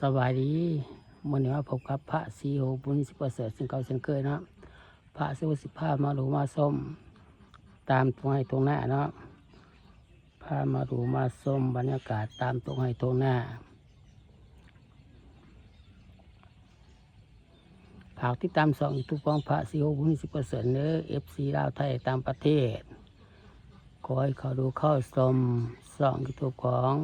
ສະບາຍດີ ມື້ນີ້ມາພົບກັບພະສີໂຫ ບຸນສິປະເສີດ ເຊັ່ນເກົ່າເຊັ່ນເຄີຍເນາະ. ພະສີໂຫຊິພາມາດູມາຊົມຕາມທົ່ງໄຮ່ທົ່ງນາເນາະ, ພາມາດູມາຊົມບັນຍາກາດຕາມທົ່ງໄຮ່ທົ່ງນາ. ຝາກຕິດຕາມຊ່ອງຢູທູບຂອງພະສີໂຫ ບຸນສິປະເສີດເດີ ເອັຟຊີ ລາວ ໄທ ຕ່າງປະເທດ. ຂໍໃຫ້ເຂົ້າດູເຂົ້າຊົມຊ່ອງຢູທູບຂອງ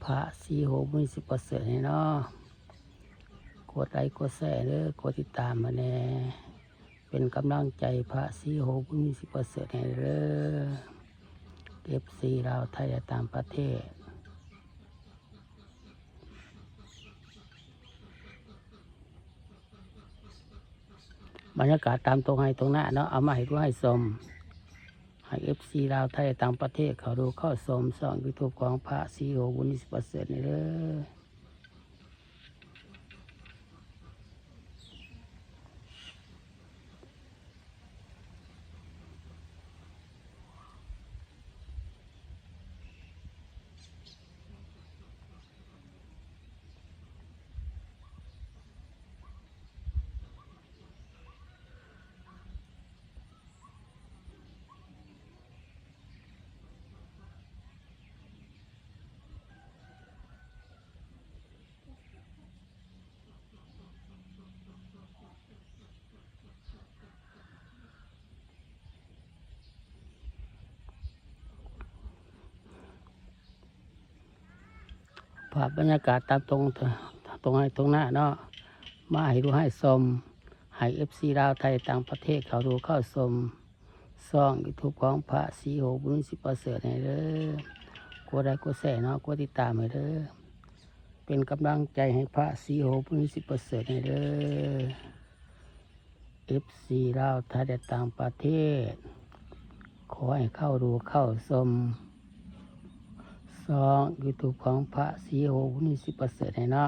ພະສີໂຫ ບຸນສິປະເສີດໃຫ້ເນາະ. ກົດໄລກົດແຊເດີ ກົດຕິດຕາມໃຫ້ແດ່ ເປັນກຳລັງໃຈພະສີໂຫ ບຸນສິປະເສີດໃຫ້ເດີ ເອັຟຊີ ລາວ ໄທ ແລະ ຕ່າງປະເທດ. ບັນຍາກາດຕາມທົ່ງໄຮ່ທົ່ງນາເນາະ ເອົາມາໃຫ້ດູໃຫ້ຊົມ ໃຫ້ເອັຟຊີ ລາວ ໄທ ຕ່າງປະເທດ ເຂົ້າດູເຂົ້າຊົມຊ່ອງຢູທູບຂອງພະສີໂຫ ບຸນສິປະເສີດນີ້ເດີ. ພາບບັນຍາກາດຕາມທົ່ງ ທົ່ງໄຮ່ທົ່ງນາເນາະ ມາໃຫ້ດູໃຫ້ຊົມ ໃຫ້ເອັຟຊີ ລາວ ໄທ ຕ່າງປະເທດ ເຂົ້າດູເຂົ້າຊົມຊ່ອງຢູທູບຂອງພະສີໂຫ ບຸນສິປະເສີດໃຫ້ເດີ. ກົດໄລກົດແຊເນາະ ກົດຕິດຕາມໃຫ້ເດີ ເປັນກຳລັງໃຈໃຫ້ພະສີໂຫ ບຸນສິປະເສີດໃຫ້ເດີ. ເອັຟຊີ ລາວ ໄທ ແລະ ຕ່າງປະເທດ ຂໍໃຫ້ເຂົ້າດູເຂົ້າຊົມຊ່ອງຢູທູບຂອງພະສີໂຫ ບຸນສິປະເສີດໃຫ້ເນາະ.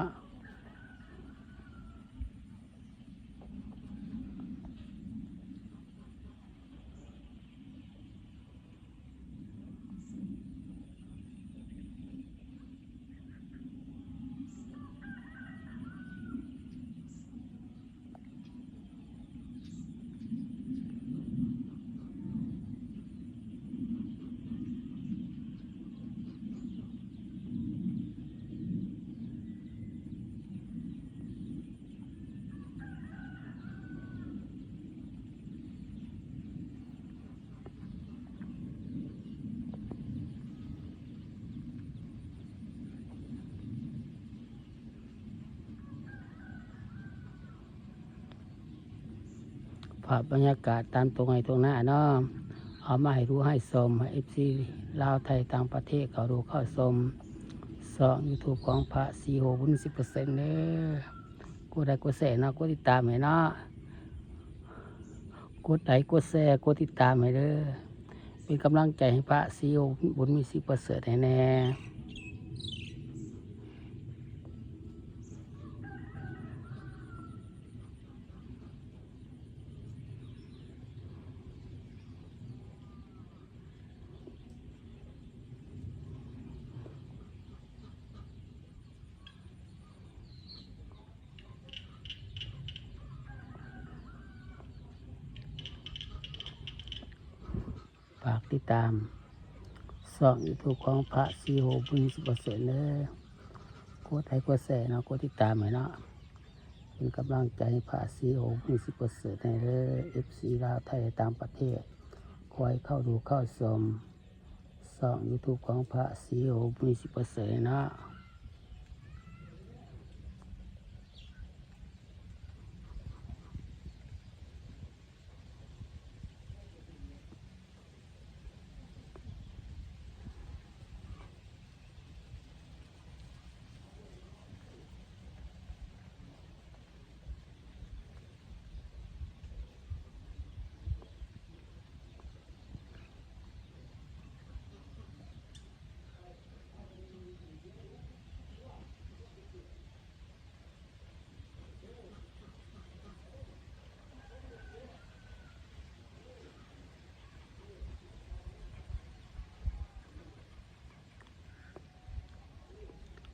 ພາບບັນຍາກາດຕາມທົ່ງໄຮ່ທົ່ງນາເນາະ ເອົາມາໃຫ້ດູໃຫ້ຊົມ ໃຫ້ເອັຟຊີ ລາວ ໄທ ຕ່າງປະເທດ ເຂົ້າດູເຂົ້າຊົມຊ່ອງຢູທູບຂອງພະສີໂຫ ບຸນສິປະເສີດເດີ. ກົດໄລກົດແຊເນາະ ກົດຕິດຕາມໃຫ້ເນາະ ກົດໄລກົດແຊ ກົດຕິດຕາມໃຫ້ເດີ ເປັນກຳລັງໃຈໃຫ້ພະສີໂຫ ບຸນມີສິປະເສີດໃຫ້ແດ່. ຝາກຕິດຕາມຊ່ອງຢູທູບຂອງພະສີໂຫ ບຸນມີສິປະເສີດເດີ. ກົດໄລກົດແຊເນາະ ກົດຕິດຕາມໃຫ້ເນາະ ເປັນກຳລັງໃຈໃຫ້ພະສີໂຫ ບຸນມີສິປະເສີດໃຫ້ເດີ. ເອັຟຊີ ລາວ ໄທ ຕ່າງປະເທດ ຂໍໃຫ້ເຂົ້າດູເຂົ້າຊົມຊ່ອງຢູທູບຂອງພະສີໂຫ ບຸນມີສິປະເສີດເນາະ. ເ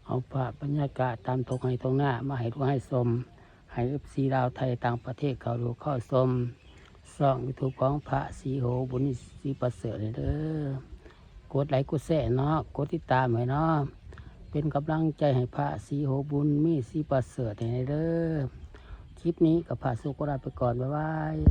ເອົາພາບບັນຍາກາດຕາມທົ່ງໄຮ່ທົ່ງນາມາໃຫ້ດູໃຫ້ຊົມ ໃຫ້ເອັຟຊີລາວໄທຕ່າງປະເທດເຂົ້າດູເຂົ້າຊົມ ຊ່ອງຢູທູບຂອງພະສີໂຫບຸນ ສີປະເສີດເດີ. ກົດໄລກົດແຊເນາະ ກົດຕິດຕາມໃຫ້ເນາະ ເປັນກຳລັງໃຈໃຫ້ພະສີໂຫບຸນມີ ສີປະເສີດໃຫ້ເດີ. ຄລິບນີ້ກໍພະສຸກຂໍລາໄປກ່ອນ ບາຍບາຍ.